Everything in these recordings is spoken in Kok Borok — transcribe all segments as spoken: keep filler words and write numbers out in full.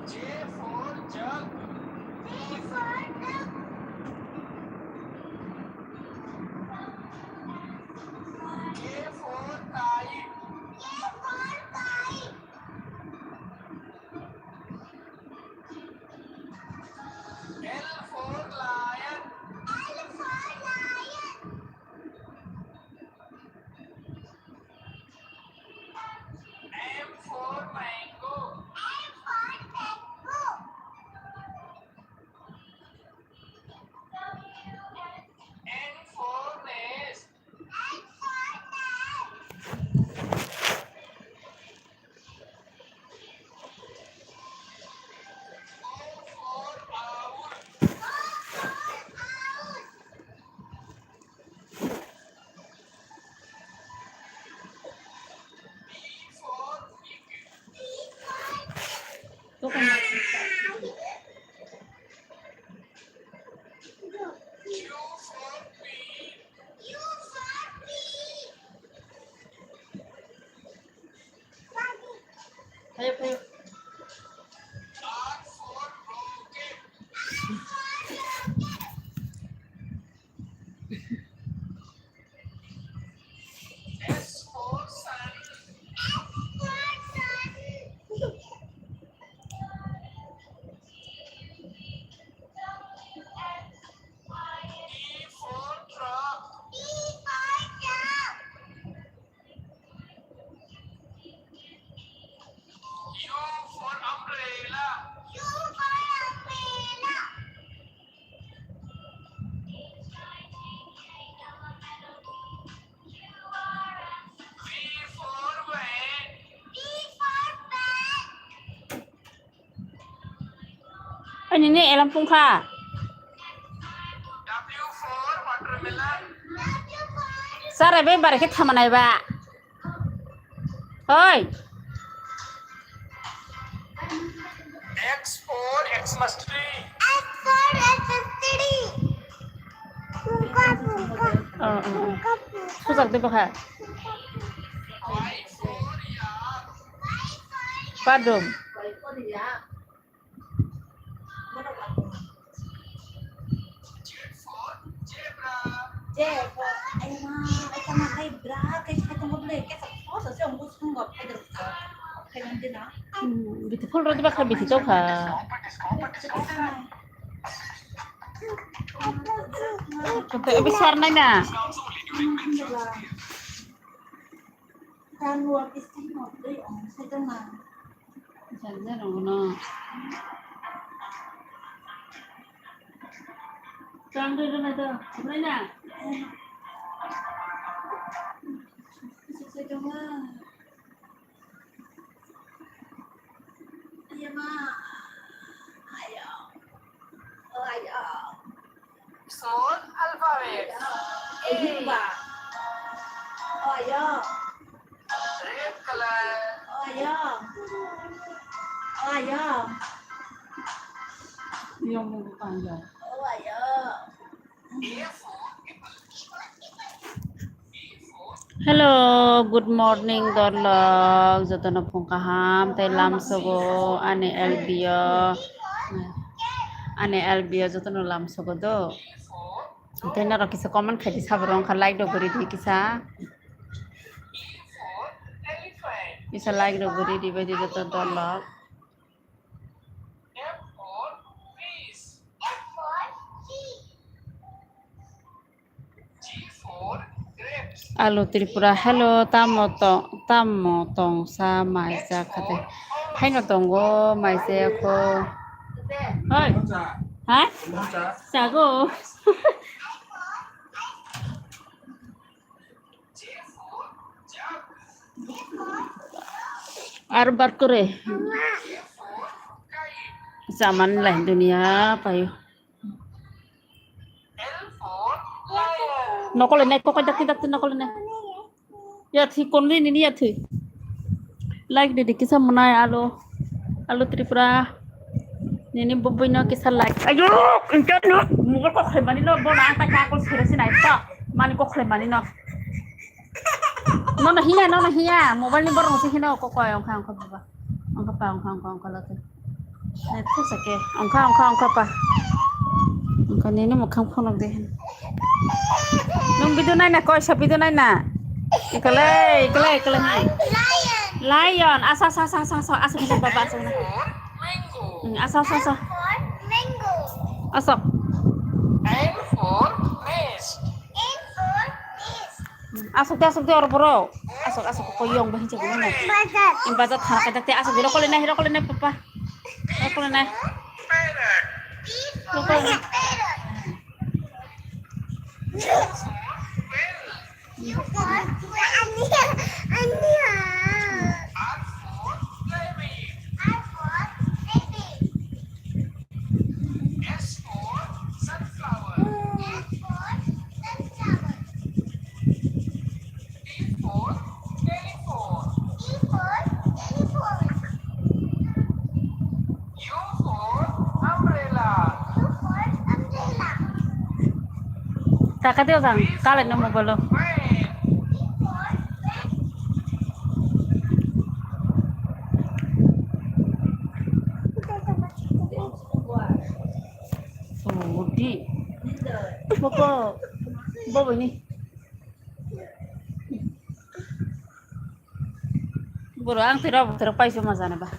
J for jug. J for jug. K for kite. K for kite. L for lion. L for lion. M for mango. M for mango. N for nest. N for nest. O for owl. O for owl. P for pig. P for pig. Q for queen. Q for queen. Phayo, phayo. R for rocket. R for rocket. S for sun. S for sun. T for truck. T for truck. U for umbrella. U for umbrella. V for van. V for van. Ani ne elam pungkha. W for watermelon. Sara be bare khe thamanai ba. Oi. X for Xmas tree. X for Xmas tree. Pungkha, pungkha. Oh, oh, oh. Pungkha, pungkha. Sujak de bokha. Y for yak. Pardon. Hmm, beautiful rodi bakha beauty tokha. Kata ebi sar nai na. Jangan no. Tang dulu na to. Mana? Iya, Ma. Ayo. Oh, ayo. Small alphabet. Ini, Pak. Oh, iya. Red color. Oh, iya. Oh, iya. Yang mau panjang. Oh, iya. A for apple. Hello, good morning, dorlok. Jotono phung kaham tei lamsogo ani L B o. Ani L B o jotono lamsogo do. Tei norok kisa comment khaidi, saborok wngkha like rok guri di kisa. Kisa like rok guri di bai di joto dorlok. Alu Tripura, hello, tamo tong, tamo tong sa mai sa khate. Haino tongo mai sa ko. Hoi. Ha? Sago. Ar bar kore. Zaman lain dunia payo. Nokole nai kokoi dakti dakti nokole nai. Ya thi kon ni ni ya thi. Like di di kisa munai alo. Alo Tripura. Nini bubui no kisa like. Ayo, engke no, mobile kok khlai mani no, bono ang ta ka kol sere sinai to. Mani kok khlai mani no. Nono hiya, nono hiya. Mobile ni borok se hino kok koi ongkha ongkha baba. Ongkha pa, ongkha, ongkha, ongkha lote. Net thuk sake. Ongkha, ongkha, ongkha pa. Ongkha nini mukhang phunuk de. Nung video nai na, koi sa video nai na. Ikale, ikale, ikale. Lion. Asa, asa, asa, asa, asa, asa, asa, baba, asa, asa. Hmm, asa, asa, asa. Asok. Hmm, asok de, asok de, oro borok. Asok, asok, ko yong bahai jago nang. Bazar. Bazar thang ka dakte asok de, rokole nai, rokole nai, papa. Rokole nai. Rokole nai. Taka teo jang, kale no mobile o. Oh, di. Bobo, bobo ni. Boro ang tei rok, tei rok paisa ma jani ba.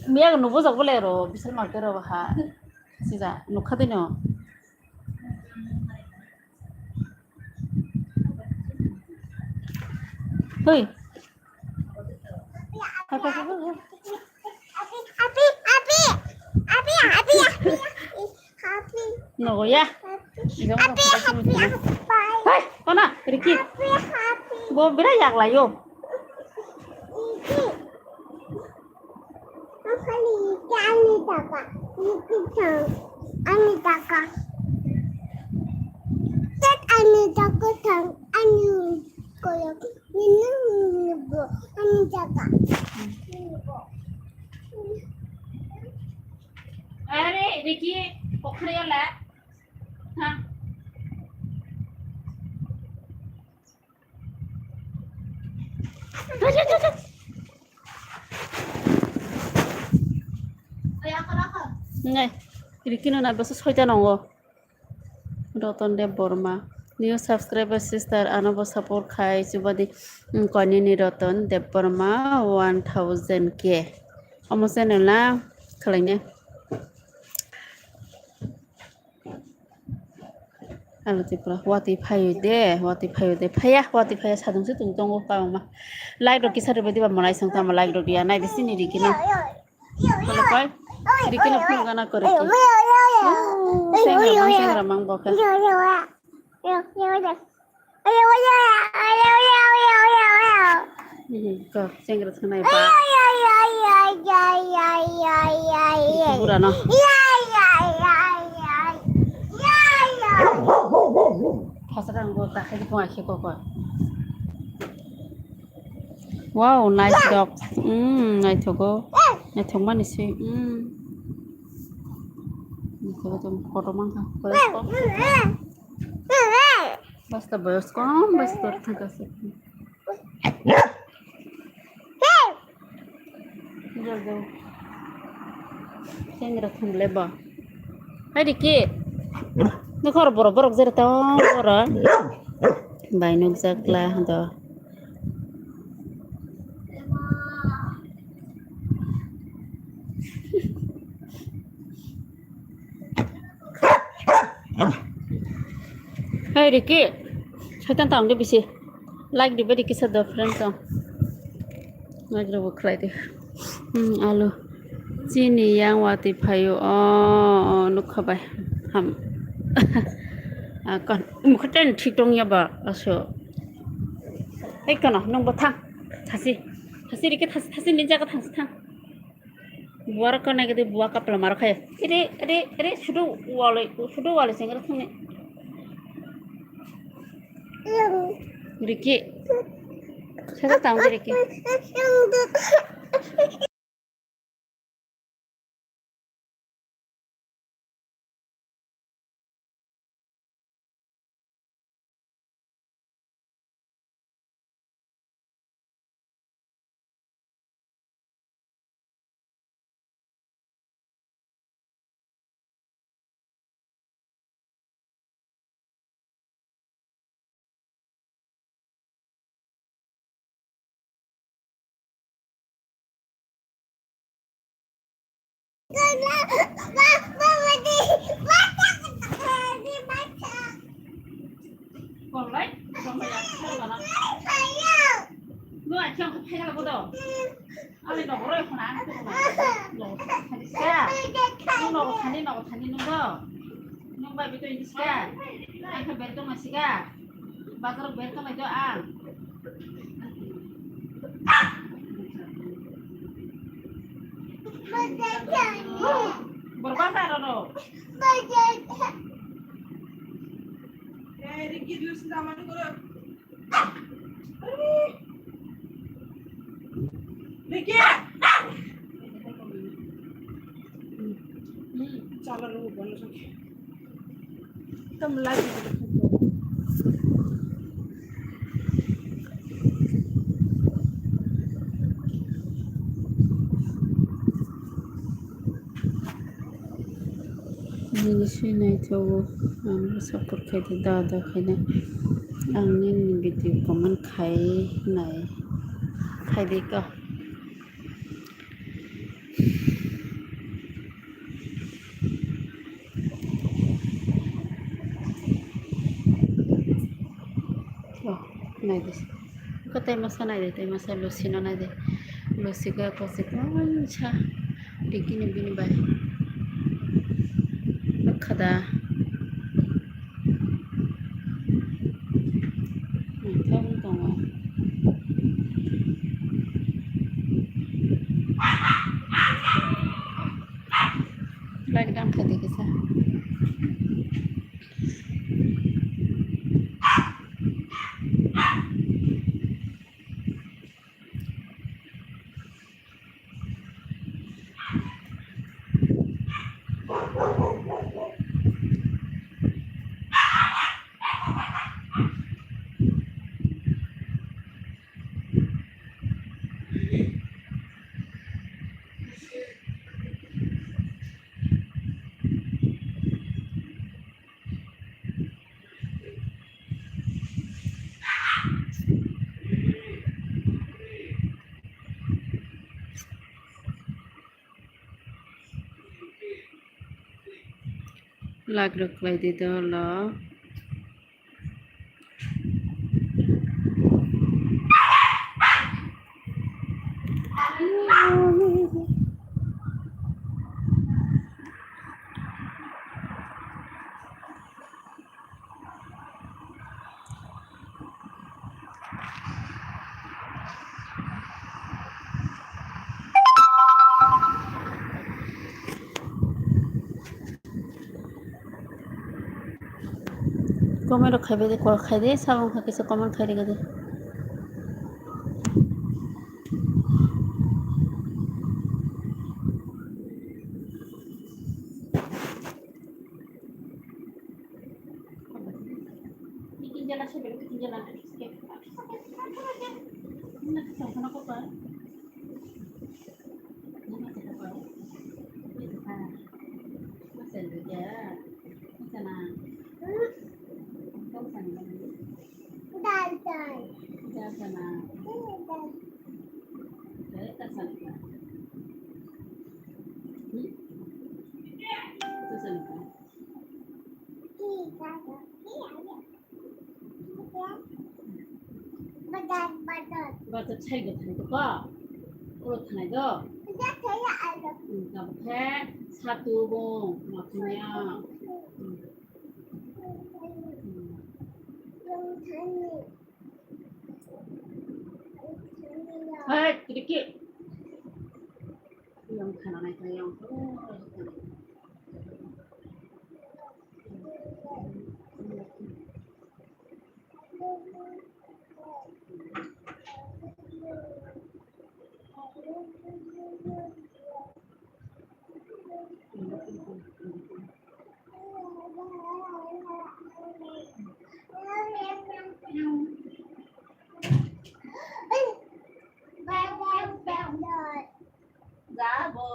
Miya no bujak bole ro, bisal market ro ha. Sija, nukha dino. Hoi. Nogo ya. Hoi, kona, Ricky. Bo bira yak layo. Ani taka, ani taka, ani taka, ani koyok, ani taka. Are, Ricky, pokhri ala. Ha. Nai, Ricky no nai bwsa soita nongo. Roton Deb Borma. New subscriber sister, ano bo support khai chubadi, mm, konini Roton Deb Borma one thousand K. Omo channel na khwlainai. Alo Tripura, watwi phaio de, watwi phaio de, phaiya, watwi phaiya, sadungse tong tongo kwbangma. Like rok kisa rwbai diba, mwnaisong tamo like rok ya, naidi sini Ricky no. Kholopai, Ricky no phone gana kore ki. Oh, sengra mang, sengra mang bo khe. Hmm, ko, sengra thangnai ba. Bura no. Phasra ang bo ta khai phung akhe ko ko. Wow, nice dog. Hmm, naithogo. Naithok mani se. Hmm. Naithogo tong photo mang kha. Basta boyos kom, basta thangkha se. Jol jol. Sengra thumle bo. Hai Ricky. Nokhor borok, borok jera tong borok. Bai nukjak la do. Hey Ricky, soitan tang de bisi. Like diba Ricky sa do friend tong. Like rok bo khlai de. Hmm, alo. Chini yang watwi phaio. Oh, oh, nukha bai. Ham. Ah, kon. Mukha ten thik tong ya ba. Aso. Hey, kono, nung bo thang. Thasi. Thasi Ricky, thasi, thasi ni jaga thangsi thang. Buar ka nai kete buar kapla mar khai. Ere, ere, ere, sudu wale, sudu wale sengra thangni. Ricky. Sada tang Ricky. Kolai, kolai, kolai. No, I can't pay a little. Ani nogo roi khuna ang tu khuna. Nogo thani ska. Nung nogo thani, nogo thani nung do. Nung bai bito ini ska. Ang khe ber tong ska. Bazar ber tong do ang. Bor bazar ro. Eh, Ricky, dulu sih zaman dulu. Nini swi naithogo, ang support khai di, da da khai di. Ang nini video comment khai nai, khai di ka. Oh, nai di. Ko tei masa nai de, tei masa Lucy no nai de. Lucy ko kosi ko sa dikini bini bai. Khada. Thang tongo. Like dam kha de kisa. Like rok khlai di dolo. Comment rok khai bai di, call khai di, sabang kha kisa comment khai rega di. Bazar sai gothanai to ko. Oro thanai do. Wngkha bokhe satu bung makhanya. Hai, Riki. Yang khana nai kaya yang. যাবো,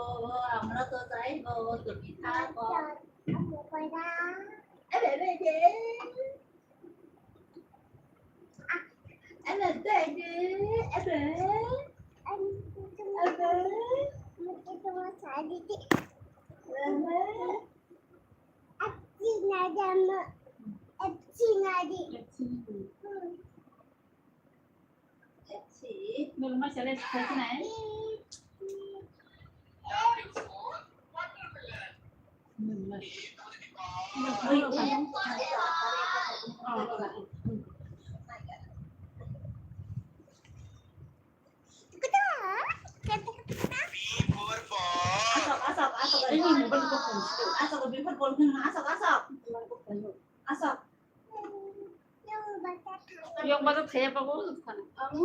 আমরা তো যাইবো, তুমি থাকো। আরে, আরে, আরে। Ebe, ebe, ebe. Ebe. Asok, asok, asok. Ini mobile ko phone. Asok, before phone kena, asok, asok. Asok. Yang baca saya apa kok? Kamu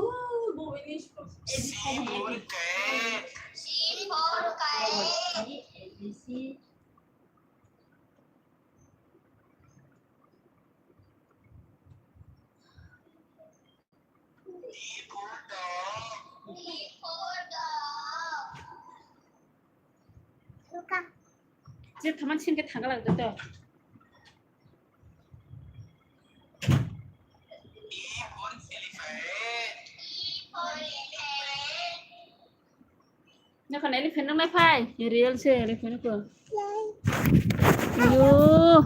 bu ini. C for cat. C for cat. A B C. Luka. Je thaman sini ke thangka lagdo to. Nokha elephant nang nai phai. Real se elephant ko. Yo.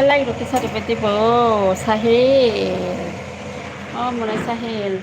Lai roti sari beti bo Sahil. Oh, mona Sahil.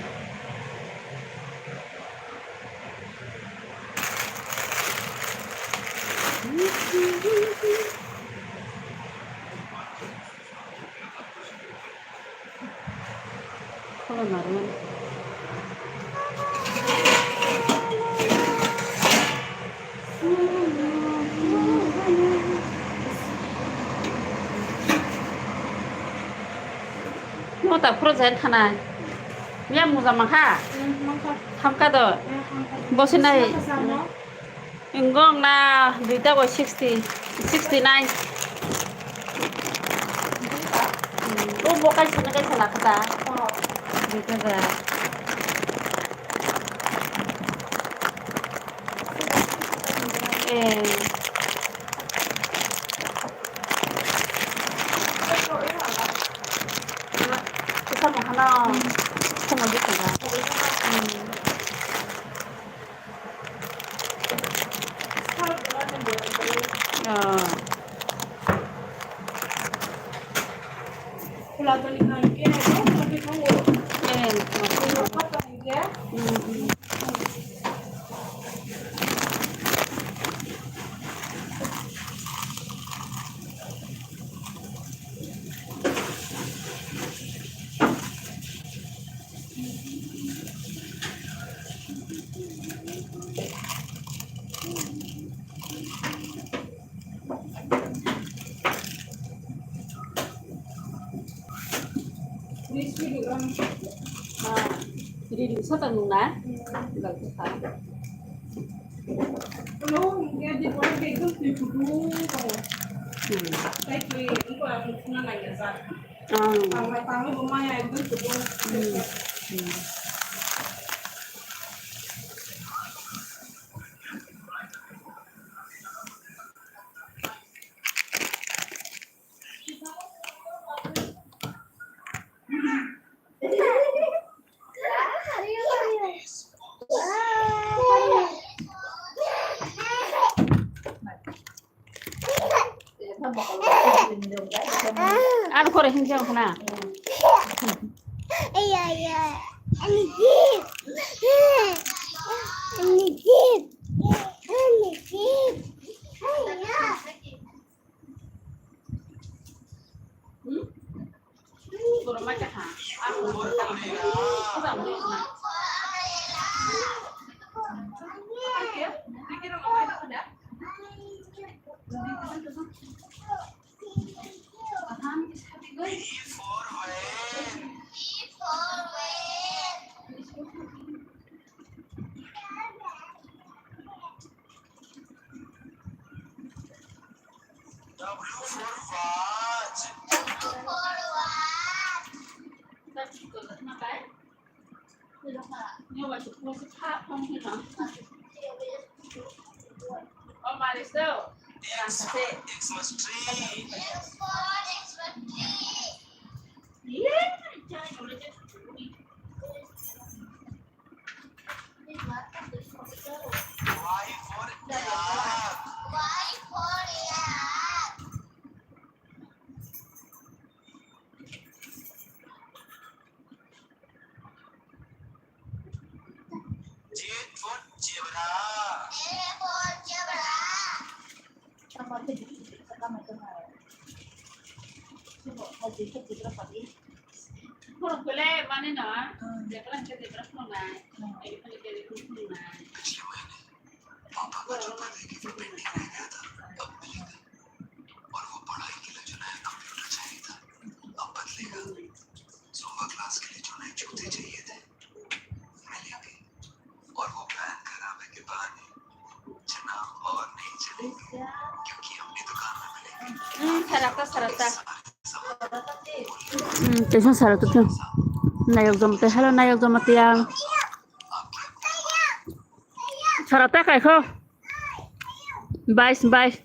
No ta khoro jai thanai. Miya muja mangkha. Thamka do. Bosinai. Ingong na duita bo sixty, sixty nine. O bo kaisa na kaisa lakha ta. Duita ja. Eh. Kisa mo hana. Kisa mo di kisa. Hmm. Ah. Riri sata nung na? Gak suka. Kalau dia di luar dia itu sih kudu. Hmm. Saya kiri, itu aku kena nanya, Zak. Ah. Tanggal, tanggal lumayan itu kudu. Hmm. Hmm. Ano kore hinjang khna. Iya, iya. Ani jip. Ani jip. Ani jip. J for zebra. Borok belai mani no, zebra hwnkhe zebra phunuknai, ego hwnkhe ego phunuknai. पिछले महीने पापा का जो पढ़ाई के लिए पेंडिंग रह गया था, अब मिलेगा। और वो पढ़ाई के लिए जो नया कंप्यूटर चाहिए था, अब बदलेगा। जुम्बा क्लास के लिए जो नए जूते चाहिए थे, मिलेंगे। और वो प्लान खराब है के बहाने चना और नहीं चलेंगे, क्योंकि अपनी दुकान में मिलेंगे। Hmm, sarata, sarata. Hmm, teisa sarata to. Nayok Jamatia, hello, Nayok Jamatia. Sarata kaikho. Bais, bais.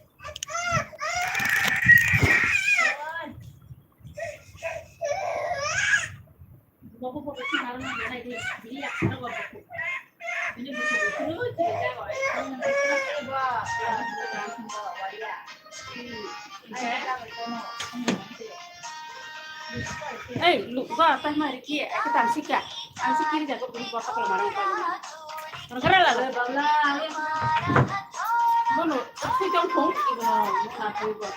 Ei, lu, ba, tang mari ki, aku tang sika, tang sikiri jago beri kotak lo marang kotak. Rengkara la, la, la, la. Bono, thui tong thung, ibono, na thui bo.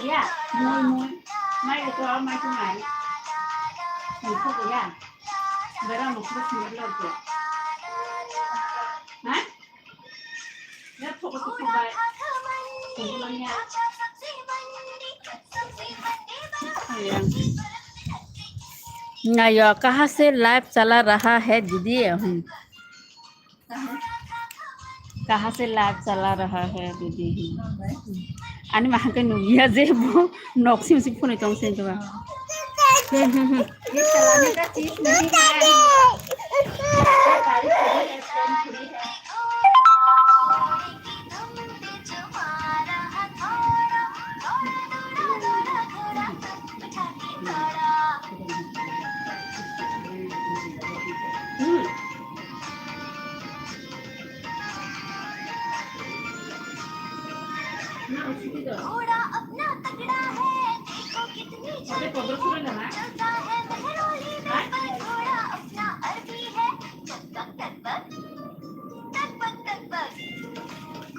Ya, moi, moi. Mai ito, mai ito, mai. Mai ito, ya. Bara mo kuro sumber lo ko. Ha? Ya, poko to poko bai. Sumber lo ya. Ya. Nayo, kaha se live chala raha hai, didi? Hmm. Kaha se live chala raha hai, didi? Ani mahang ke nugya je bo nok sim sim phone tong sen to ba. Hmm, hmm, hmm. घोड़ा अपना तगड़ा है, देखो कितनी जल्दी चलता है महरोली में, पर घोड़ा अपना अरबी है। टक टक टक टक टक टक टक।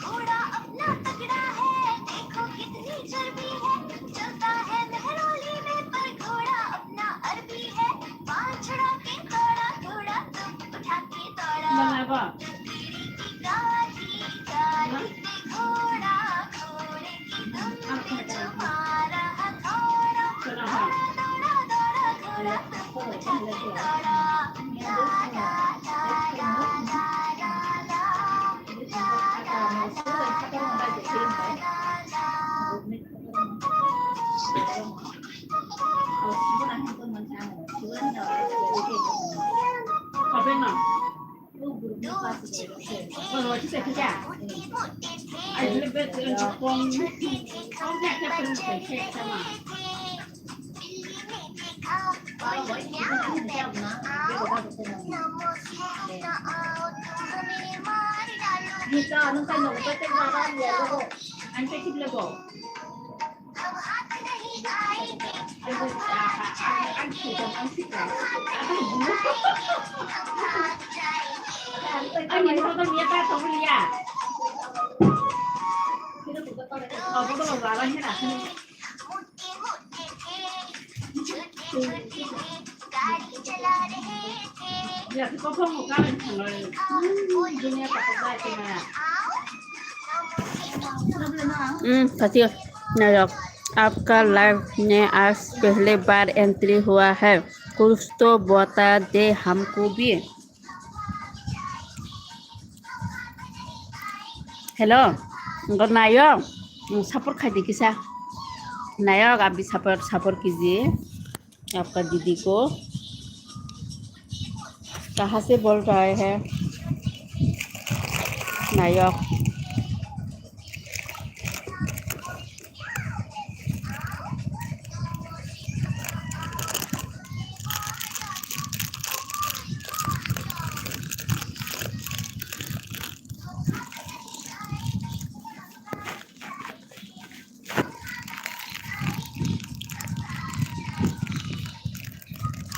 घोड़ा अपना तगड़ा है, देखो कितनी चर्बी है। चलता है महरोली में, पर घोड़ा अपना अरबी है। बाल छुड़ा के दौड़ा घोड़ा, तुम उठा के दौड़ा। लक्कड़ी की काली काली पे घोड़ा, घोड़े की दुम पे जो मारा हथौड़ा। दौड़ा, दौड़ा, दौड़ा घोड़ा, तुम उठा के दौड़ा। Hmm, Fatir, nayok, आपका लाइव में आज पहली बार एंट्री हुआ है, कुछ तो बता दे हमको भी। Hello, nayok, support khai di kisa. Nayok, आप भी support, support कीजिए। आपका दीदी को कहाँ से बोल रहे हैं नायक?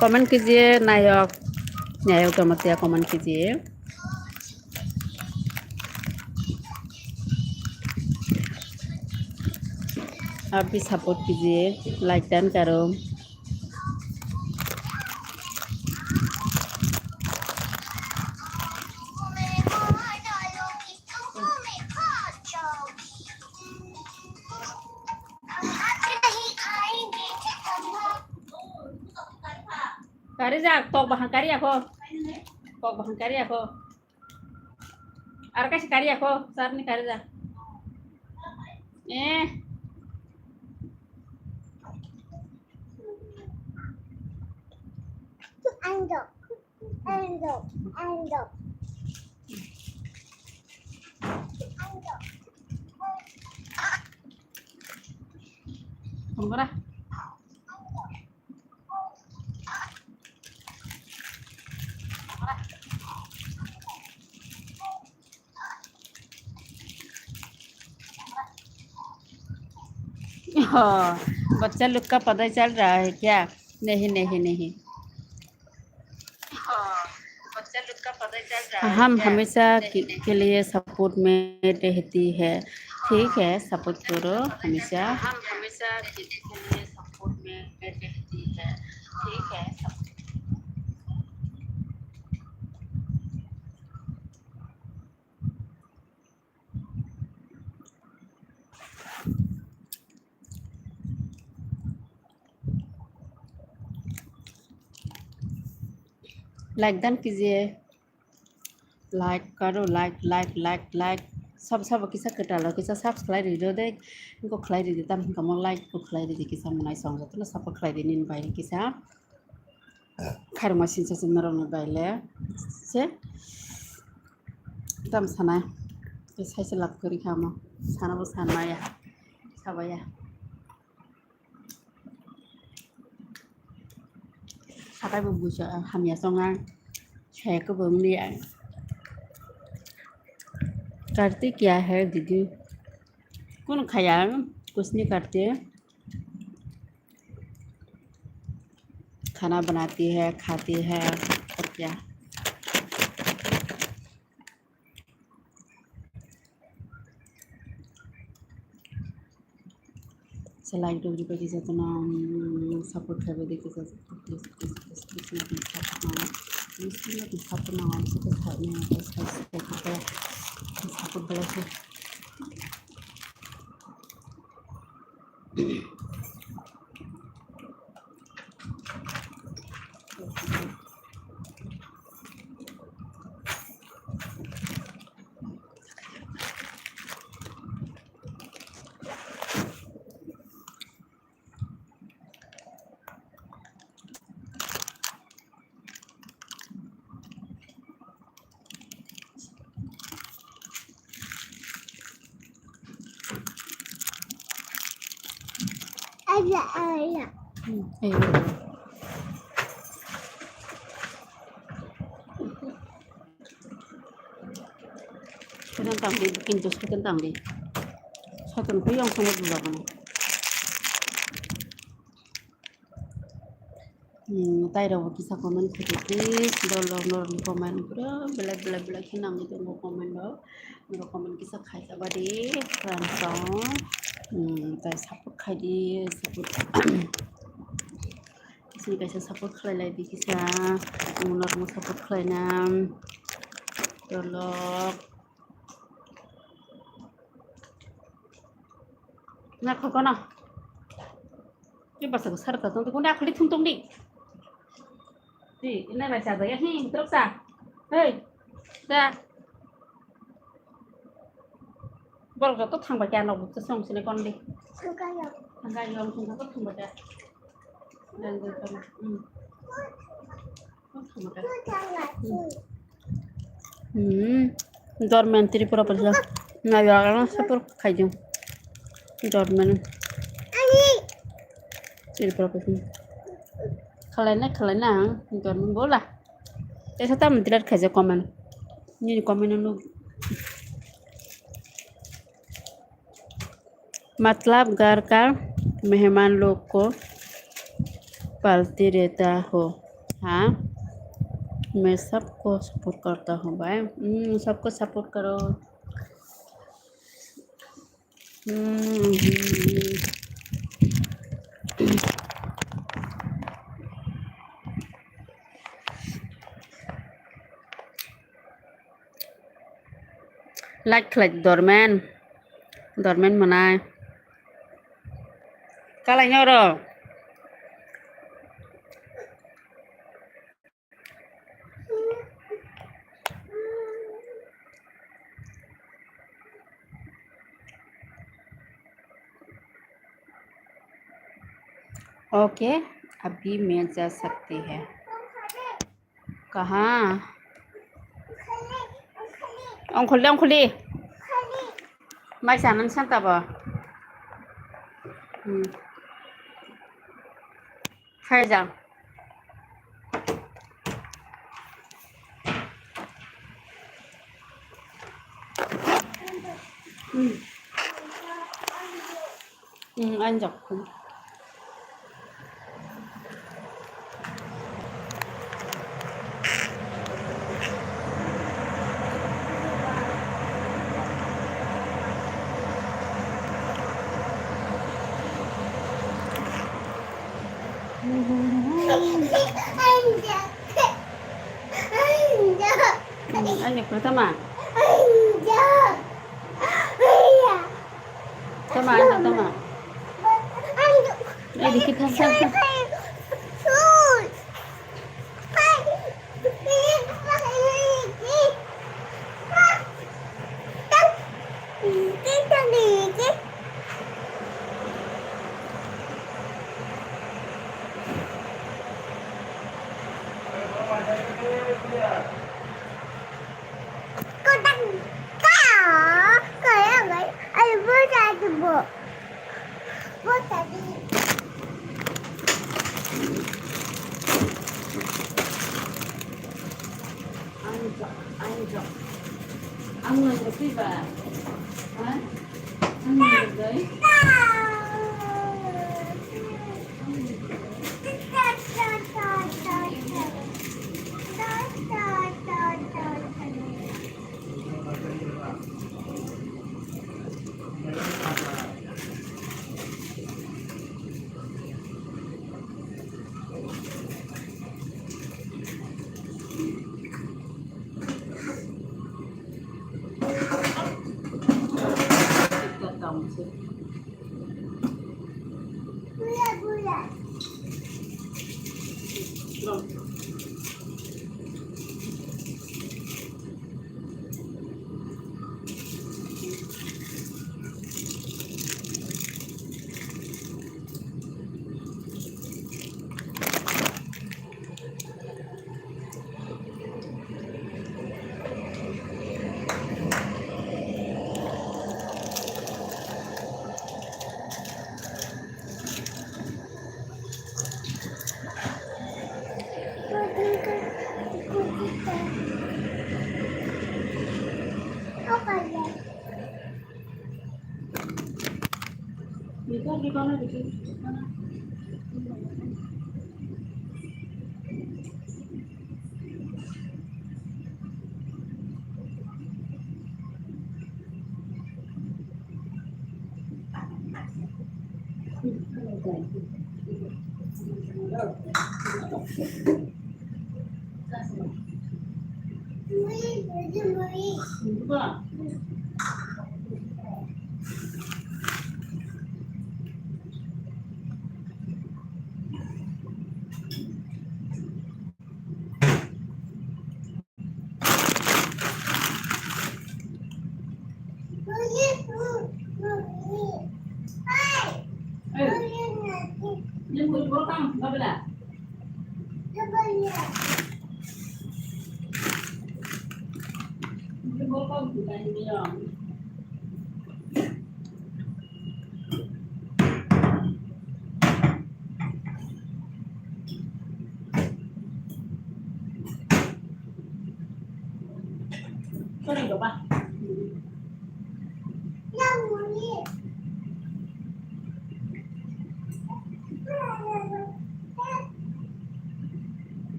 कमेंट कीजिए नायक, नायक जमातिया कमेंट कीजिए। आप भी सपोर्ट कीजिए, लाइक डन करो। Kari ja, tok bahang kari ako. Tok bahang kari ako. Ar kasi kari ako, sar ni kari ja. Eh. Ando, ando, ando. Kumbara. ओ, बच्चा लोग का पढ़ाई चल रहा है क्या? नहीं, नहीं, नहीं। हम हमेशा के, के लिए सपोर्ट में रहती है। ठीक है, सपोर्ट करो हमेशा। लाइक डन कीजिए, लाइक करो, like, like, like, like. Sabo sabo kisa kwtal rok kisa subscribe ri do de, engko khlai ri di, tam hinka mo like ko khlai ri di, kisa mwnai song jotono support khlai di nini bai kisa. Khairokma sinsa se norokni bai le se tam sana, sai se lab kwrwi kha mo, sana bo sana ya, saba ya. Sakai bo busa hamya songa, saya ko bo mli ya. करती क्या है दीदी? कौन खाया? कुछ नहीं करते। खाना बनाती है, खाती है, और क्या। Selai dogri bai kisa tuna, mm, support khai bai de kisa, please, please, please, please, nothing support na, please, nothing support na, I'm so excited, support bai kisa. Hmm, eh. Kena tangdi, bukin jus kena tangdi. Satu nukui yang sangat bulan. Hmm, tai rok kisa comment khaidi, please. Dol rok norok ni comment pura belai belai belai khe nangwi tongo comment rok. Norok comment kisa khaijak badi, friends rok. Hmm, tai support khaidi, support. Kisa kaisa support khlai lai di kisa. Hmm, norok support khlai na. Dol rok. Na kho kono. Ni basa ko sar ka tong ko na khali thung tong di. Di, ina bai sa ya hi trok sa. Hei. Da. Bol ko to thang ba kya no bu song sine kon di. Thang ka yo thang ka to thang ba kya. Dan dan kan. Hmm. Hmm, dormen Tripura Praja. Na ya, ano support khaijung. Dormen Tripura Praja. Khalaina, khalaina, ang dormen bola. Tesa tam dilat khaijak comment. Nini comment nuk. मतलब घर का मेहमान लोग को पालते रहता हो। हाँ, मैं सबको सपोर्ट करता हूँ भाई। हम्म, सबको सपोर्ट करो। हम्म, हम्म। Like khlai dormen. Dormen mwnai. Kalai nyoro. Okay, अभी मैं जा सकती है। Kaha? Ongkhorli, ongkhorli. Mai sanani santa bo. Hmm. Khaijang. Hmm. Hmm, anjak. Anjak. Hmm, anjak pertama. Tama, ano, tama. Eh, dikit lang, lang, lang. Hello.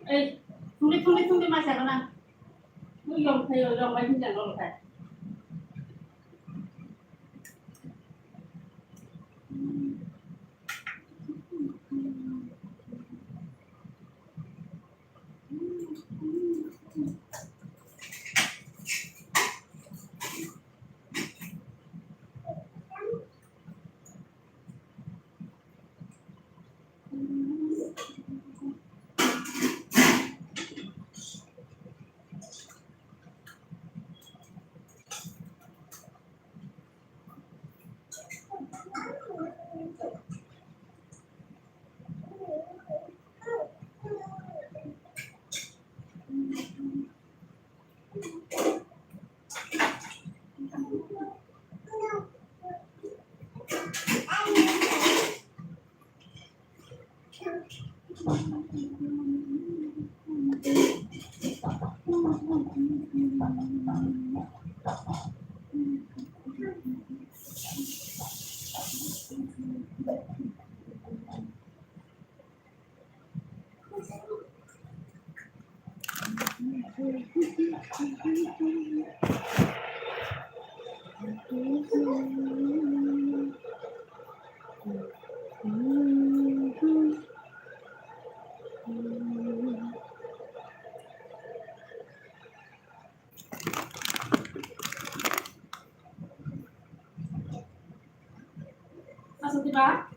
Ei, thungdi, thungdi, thungdi, ma chagana. Nung yong thai, yong bai hinjang yong thai. Aswk diba?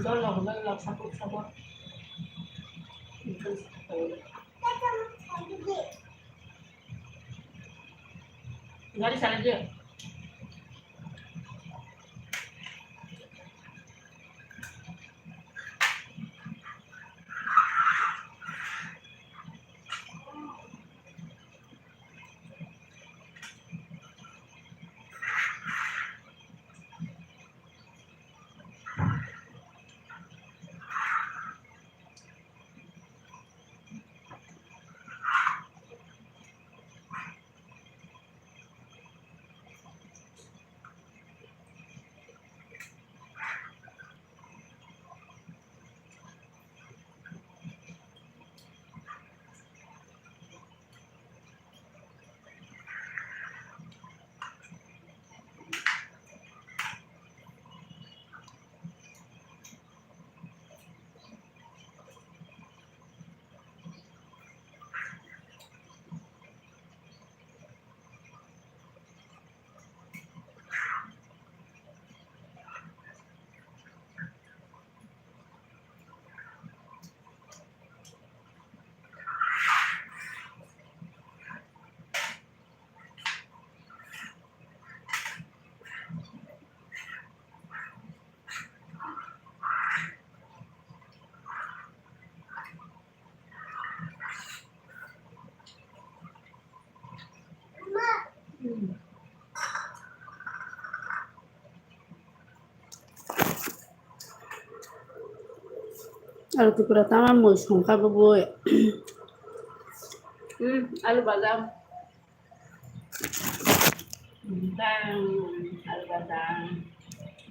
Dol rok, dol rok, sapuk, sapuk. Gari salai dia. Alu tukura tama mui songkha bo boi. Hmm, alu bhajam. Bang, alu bhajam.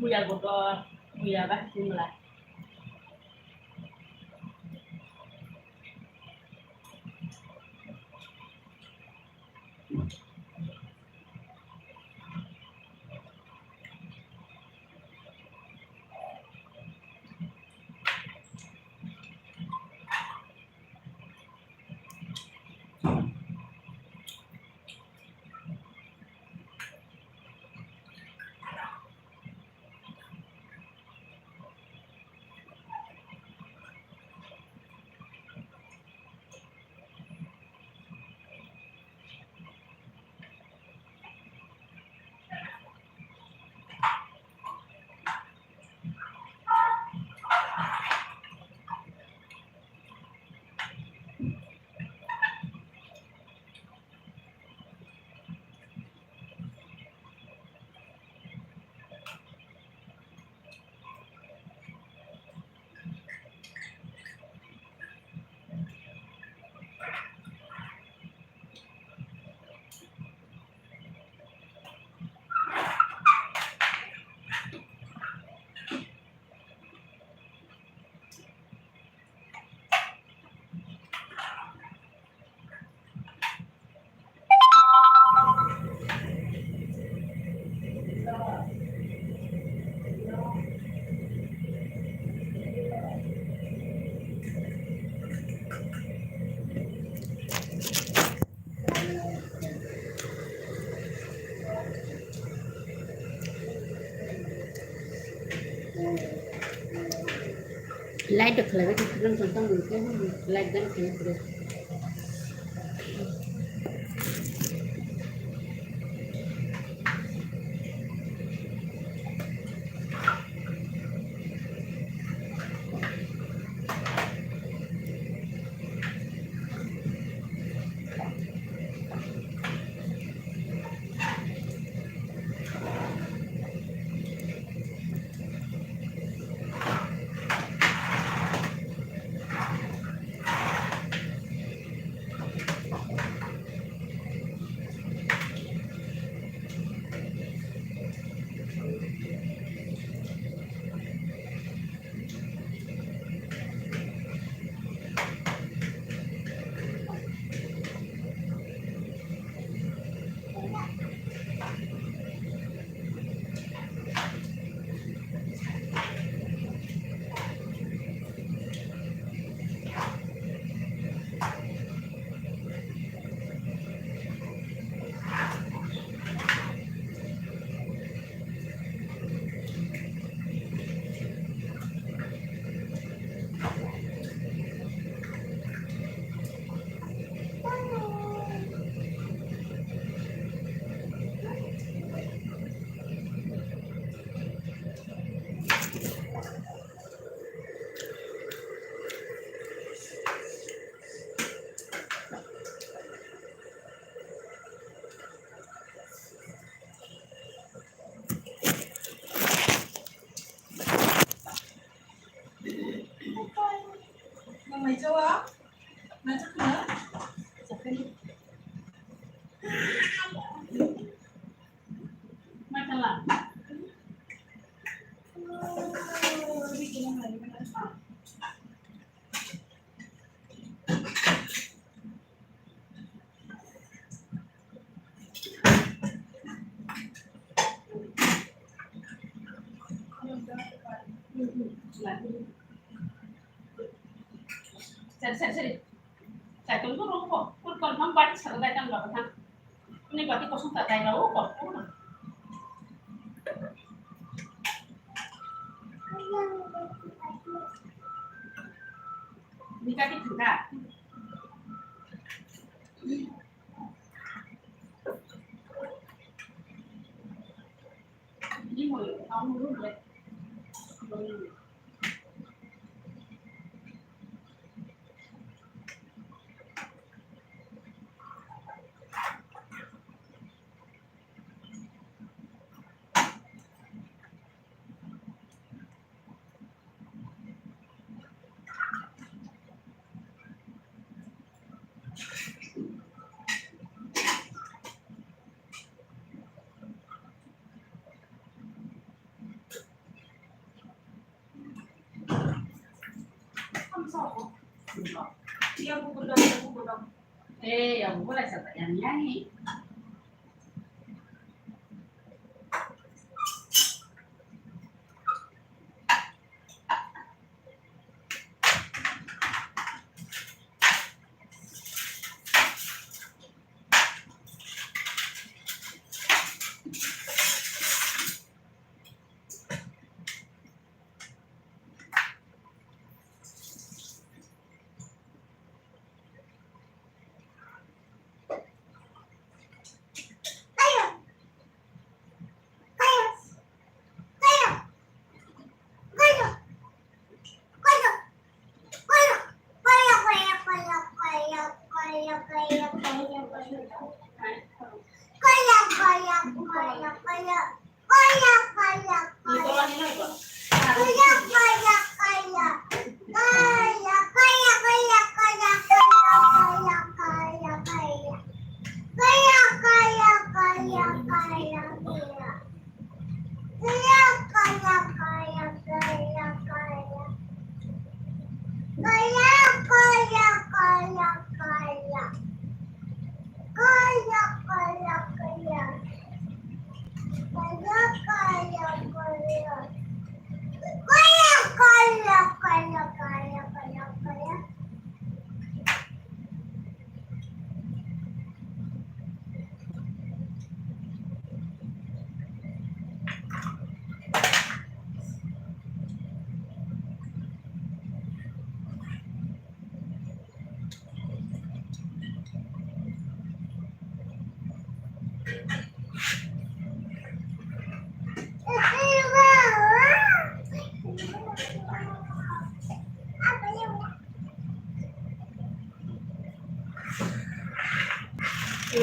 Muya gotor, muya bah simla. Light da khlaibai khe, light da khlaibai khe. Sari, sari, sari. Cycle ko rong ko, kur kol mam bati sara dai kan baba kan. Ini bati kosong ta dai rau ko. Ini kaki tengka. Eh, yang boleh siapa yang nyanyi?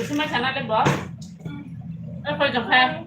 Sumai sana le bo. Eh, koi jokha.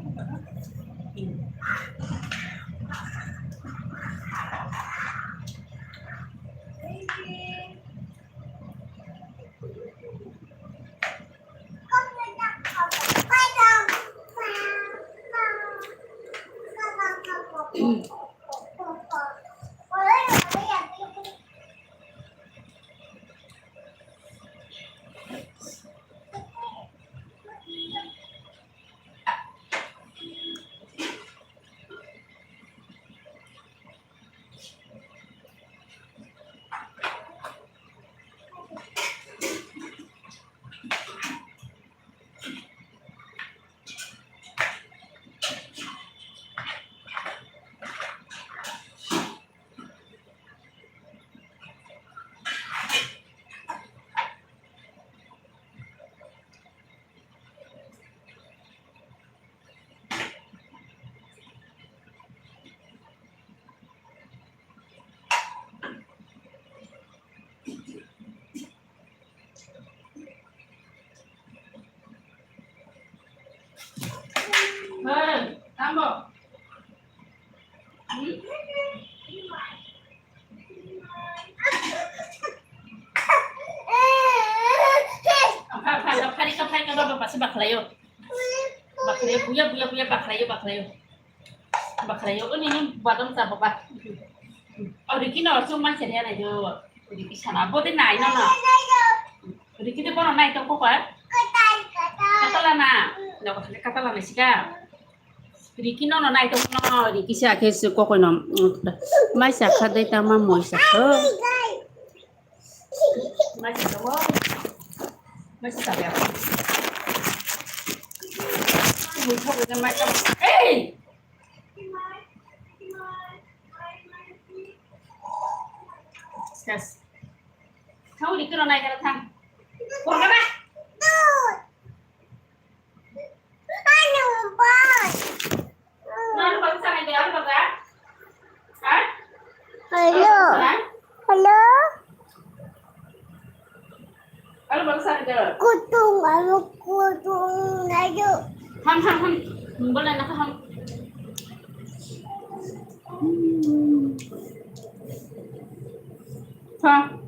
Asa bakhlayo. Bakhlayo, buya, buya, buya, bakhlayo, bakhlayo. Bakhlayo, o nini badam sa baba. O Riki no, sung man seria na jo. Riki sana, bote nai no no. Riki de bono nai to kokwa. Katala na. No, katala na sika. Riki no no nai to no, Riki sa ke su kokwa no. Mai sa kha dai ta ma moi sa. Mai sa wo. Mai sa ya. Moi sa wo mai sa. Hey! Yes. Kau di kena naik kena thang. Kurang apa? Hello. Hello. Kutung, anu kutung ayo. Ham, ham, ham. Boleh nak ham. Ha.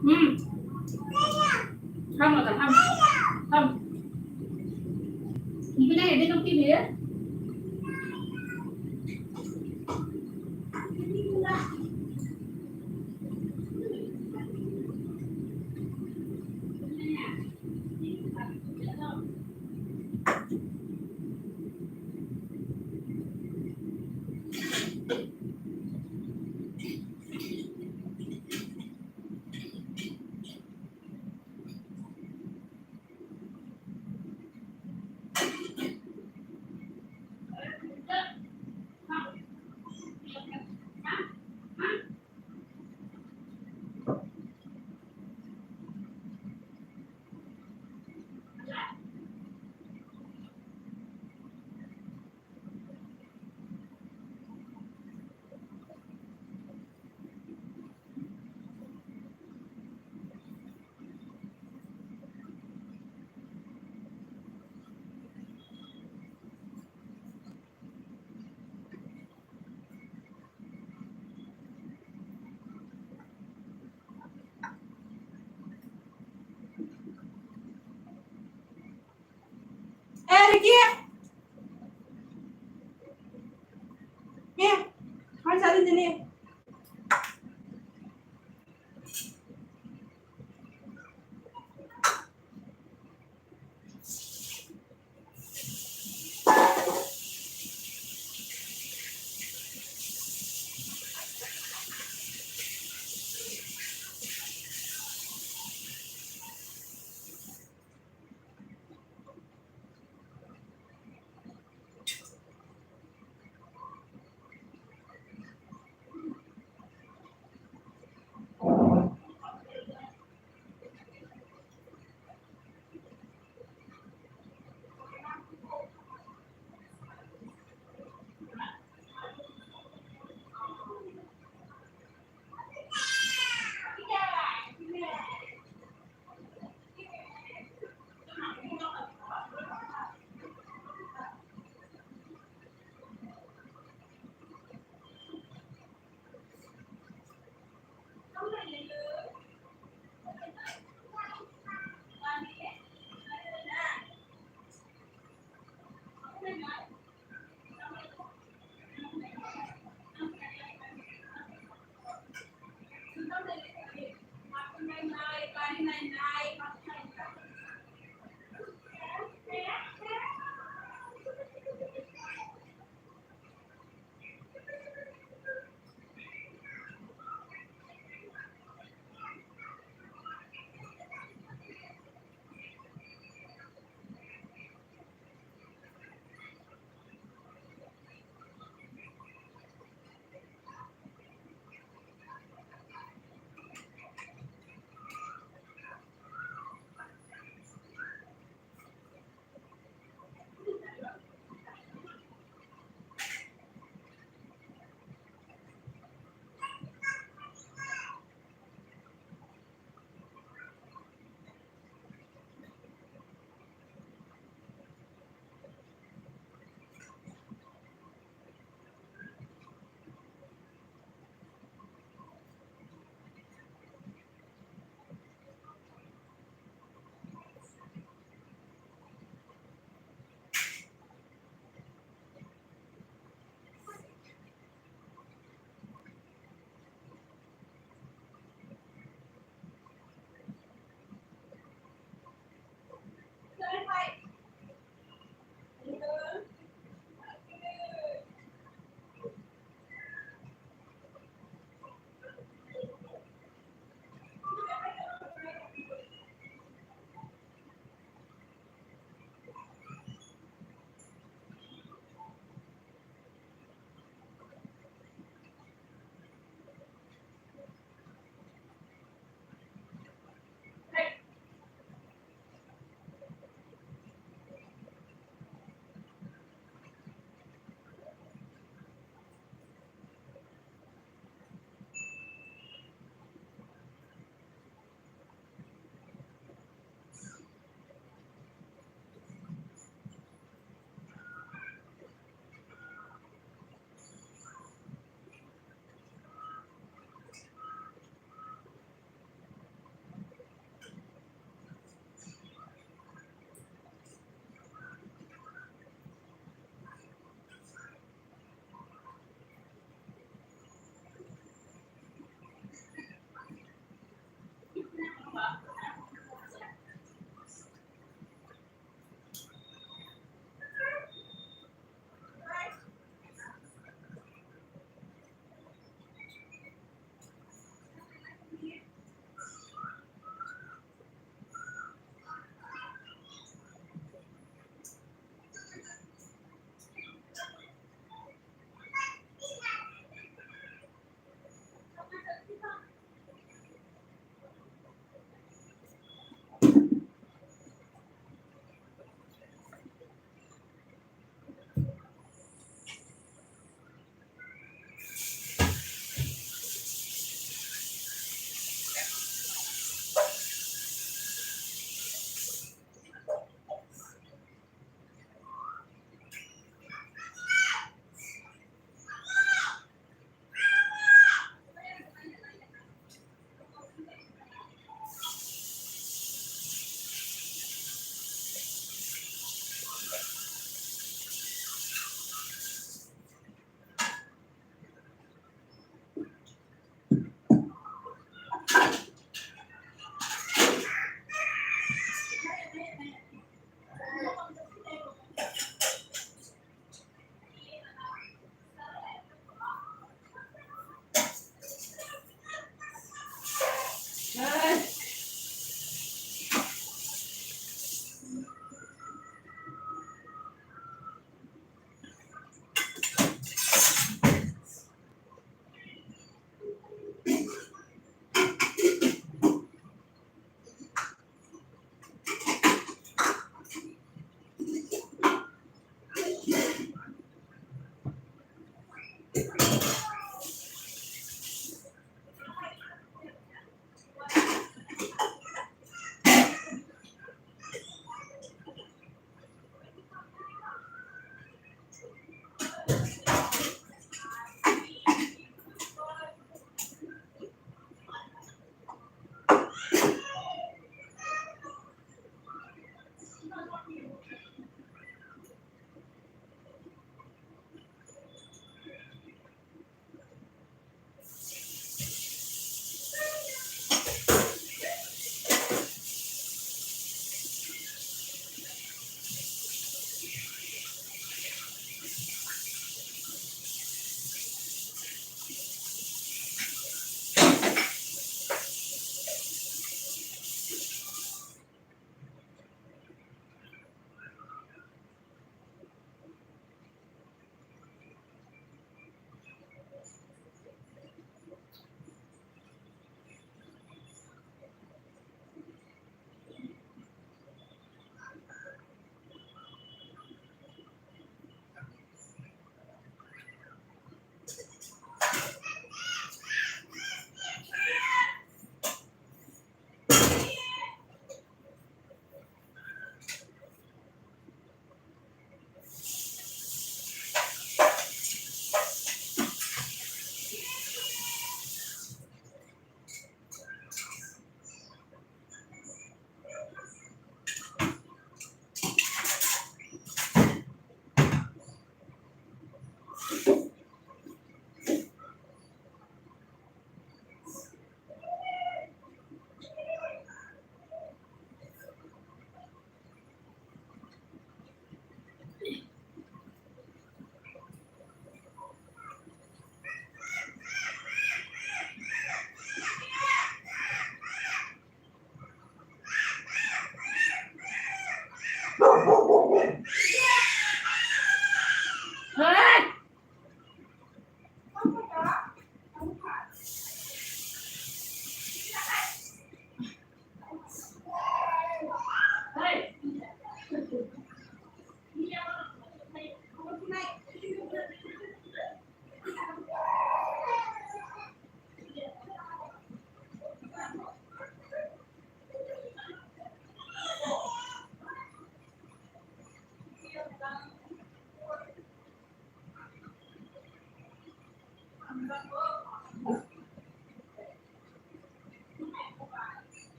Hmm. Ham, ham, ham. Ibu na ede nukti dia. Eh, Ricky. Nih, main satu sini.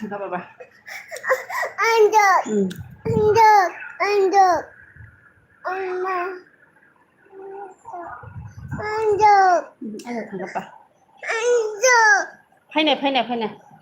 Thangkha baba. Andok. Hmm. Andok. Andok. Amma. Andok. Hmm, ayo thangkha pa. Andok. Phainai, phainai, phainai.